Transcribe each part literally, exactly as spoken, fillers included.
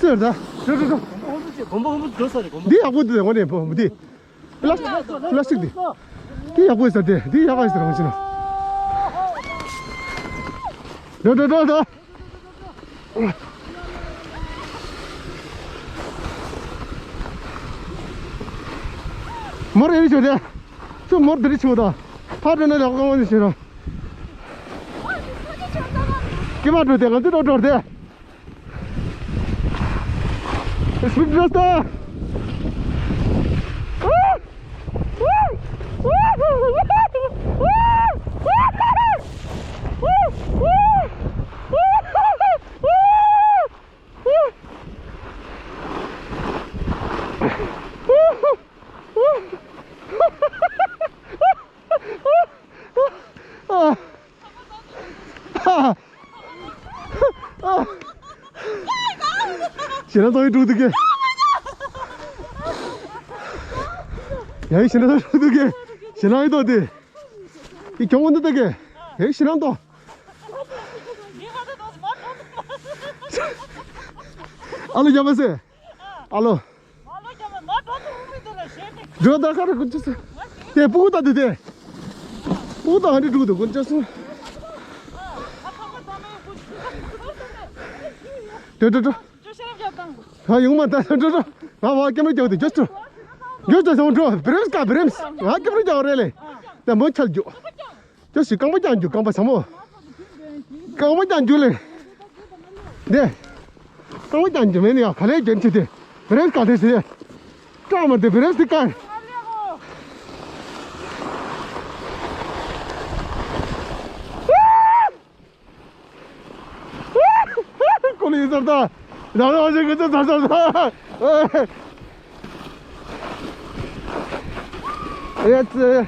སུ་ཡོད་ད། འགྲོ་འགྲོ་འགྲོ། གོམ་པ་གོམ་པ་འགྲོ་ས་རེད། གོམ་པ། འདི་ཡག་པོ་འདུག་དེ་ངོ་ནས་བོ་འདི། པི་ལ་སི་ཊིག་པི་ལ་སི་ཊིག་འདི། འདི་ཡག་པོ་ཡོད་ས་དེ། འདི་ཡག་ག་ཡོད་ས་རང་ཕྱིན་ན། འགྲོ་འགྲོ་འགྲོ་འགྲོ། མོར་ཨེ་རི་ཆོད་དེ། ཚུར་མོར་དེ་རི་ཆོད་དོ། ཕར་འགྲོ་ན་ལེགས་ཀོང་ནི་ཆོད་རོ། ཀི་མ་འགྲོ་དེ་ང་ཚོ་འགྲོ་འགྲོ་དེ། Speed просто! ཞེ་ན་ཏོ་ཡི་དྲུག་ཏུ་ཀེ། ཡ་ཡི་ཞེ་ན་ཏོ་དྲུག་ཏུ་ཀེ། ཞེ་ན་ཡི་ཏོ་དེ། ཡི་གྱོང་བོ་འདི་ཏུ་ཀེ། ཡ་ཡི་ཞེ་ན་ཏོ། ཨ་ལོ་རྒྱབ་པ་སེ། ཨ་ལོ། འགྲོ་ད་ཁ་ར་ཀུན་ཅི་སེ། དེ་སྤུ་གུ་ད་དེ་དེ། སྤུ་གུ་ད་ཧ་འདི་དྲུག་ཏུ་ཀུན་ཅི་སེ། འགྲོ་འགྲོ་འགྲོ། ཧ་ཡོང་མ་ད་འགྲོ་འགྲོ། ང་བ་ཀེམ་ར་རྒྱག་དེ་ཇོས་ཏྲོ། ཇོས་ཏྲོ་སོང་འགྲོ། བི་རེམས་ཀ་བི་རེམས། ང་ཀེམ་ར་རྒྱག་རེ་ལེ། ད་མོ་ཁྱལ་རྒྱུ། ཇོས་སི་རྐང་པ་རྒྱག་རྒྱུ་རྐང་པ་ཟ་མོ། རྐང་པ་རྒྱག་རྒྱུ་ལེ། དེ། རྐང་པ་རྒྱག་རྒྱུ་མེད་ནི་ཡ་ག་ལེ་རྒྱན་ཆེ་དེ། བི་རེམས་ཀ་དེ་སེ། ཀྲ་མ་དེ་བི་རེམས་དེ་ཀ། ཀོ་ལི་ཡིན་ཟེར་ད། ད་ལོ་ཞིག་གི་ཚོད་ཚོད་ཚོད། ཨེ་ཙི།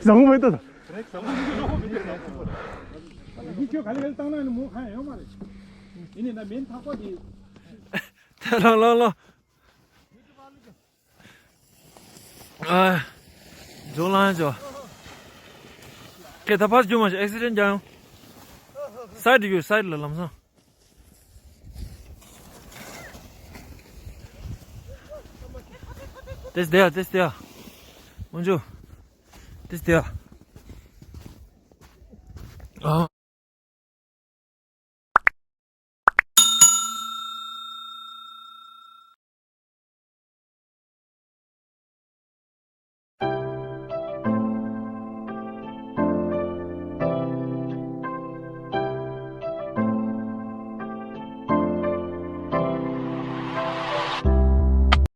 བཟང་མོ་མེད་ད། ཡིན་ཁྱོད་ག་ལེ་ག་ལེ་བཏང་ན་ནི་མོ་གང་ཡང་ཡོད་མ་རེད། ཡིན་ནི་ན་མིན་ཐག་པ་དེ། ལོ་ལོ་ལོ། ཨ། ཇོ་ལང་ཇོ། ཁྱེད་ད་ཕར་རྒྱུག་མ་ཤོག་ཨེག་སི་ཌེན་རྒྱག་ཡོང་། སའིཌ་རྒྱུག་སའིཌ་ལ་ལམ་སང་། དེས་དེ་ཡ་དེས་དེ་ཡ། མོན་ཇུ། དེས་དེ་ཡ། ཨ།